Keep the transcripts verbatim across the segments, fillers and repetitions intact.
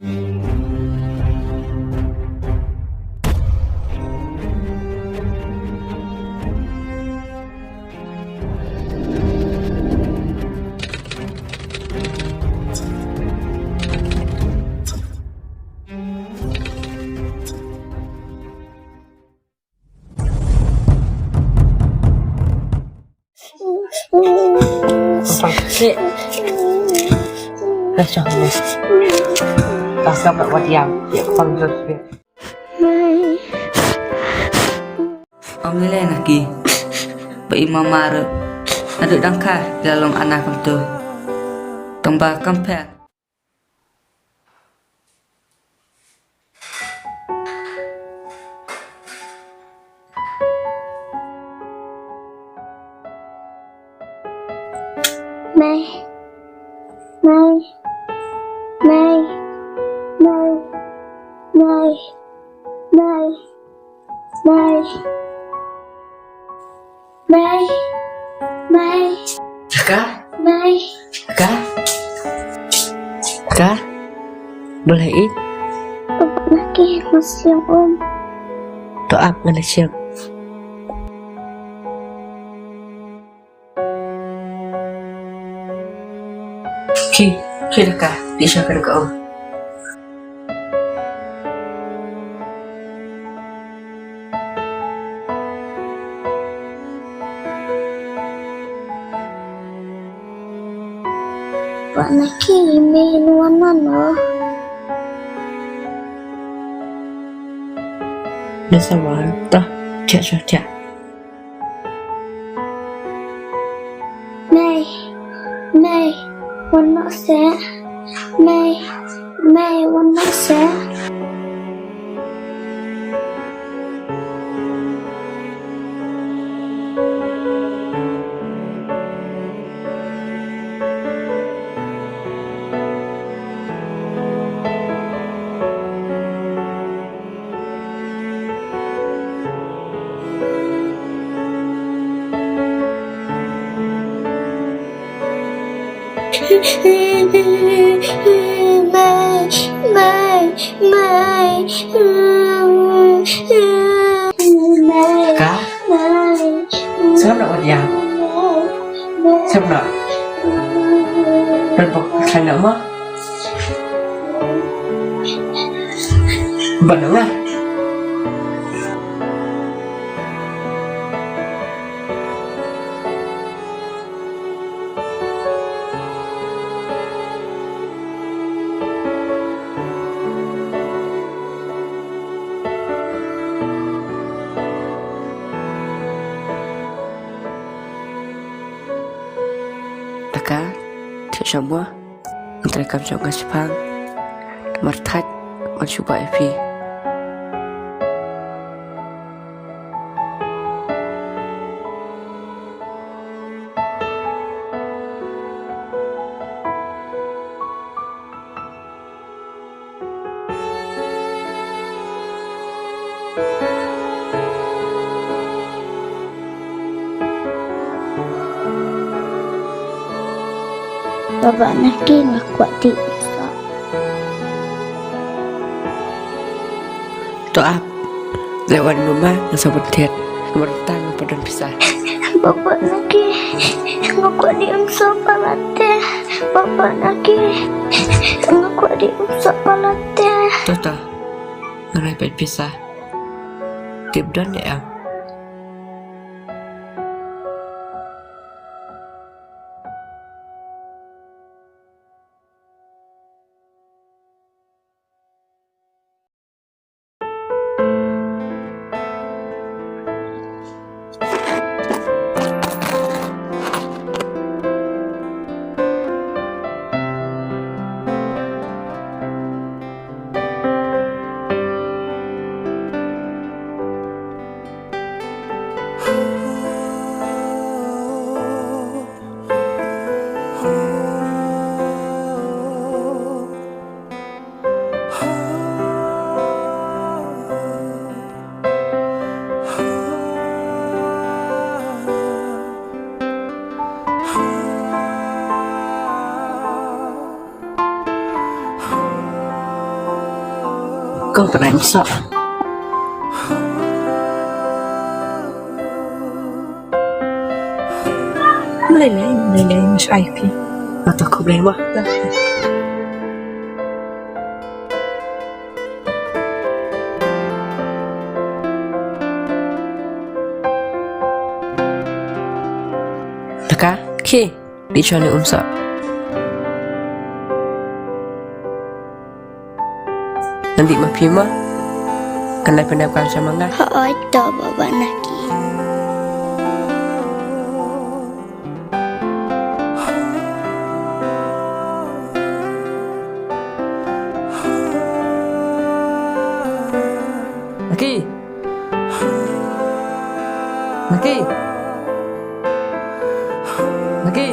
Sakit. Dah, jangan. Dah, selamat wadiang. Ya, panggil dia. Ong i lei na ki. Ba i mama ruh. Naduh dang kha ïa la long ana kumto. Tang ba kam pher. Mei. Mei. Mei. Mei. Mei. Mei. Mei. Mei. Mei. Ka? Mei. Ka? Ka? Balei? Papa na ki, nga sngew um. To ap, ngan ïa check. Ki, ki da ka, di sha ka da ka um. Papa na ki, mei, wan nano. Da sa wan, to, thiah sha thiah. Mei, mei, wan noh seh. Mei, mei, wan noh seh. Mei, mei, mei. Ka? Mei. Sngap noh wat ïa. Sngap noh. Don bok khlaiñ noh mo. Ban noh nga. Taka, thiah sha mo. Ngan trei kam jong nga shipang. Namar thait ngan shu kwah ïa phi. Baba na ki, nga kwah dih umsoh. To ap. Leh wan mama, nga sa wan thied. Namar tang nga pat don pisa. Baba na ki, nga kwah dih umsoh palat te. Baba na ki, nga kwah dih umsoh palat te. To, to. Nga la peit pisa. Tip don ne em? Kong pynai masa. Lei lei, lei lei, masa ai phi. Mata khublei ma. Taka, khi. Dih shuwa leh um sah. Ngan dih ma phi ma. Kan dei pynep kan sha ma nga. Hooid to baba Naki. Naki. Naki. Naki.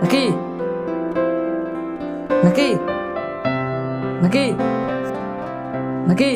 Naki. Naki. Naki. Naki.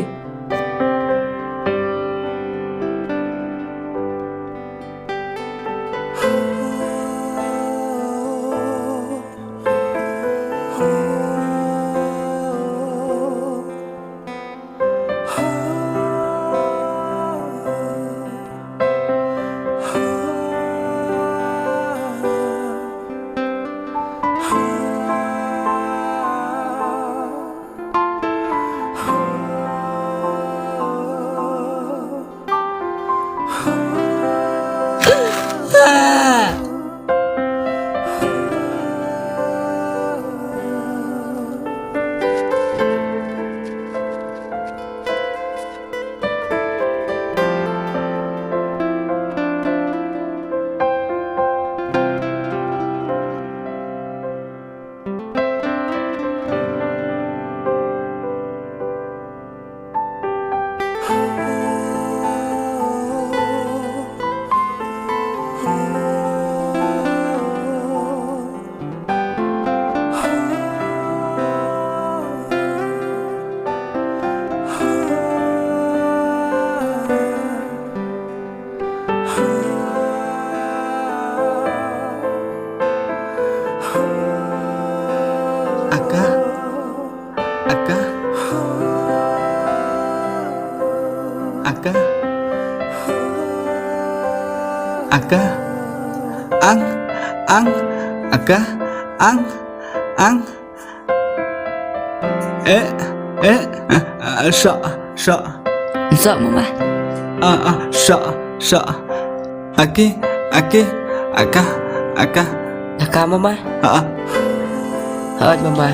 Aka, aka, aka, aka, ang, ang, aka, ang, ang. Eh, eh, eh, eh, sha, sha. Sha, mama. Ah, ah, sha, sha. Aki, aki, aka, aka. Daka, mama. Ah, ah. Hooid, mama.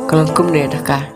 Ka long kumne daka.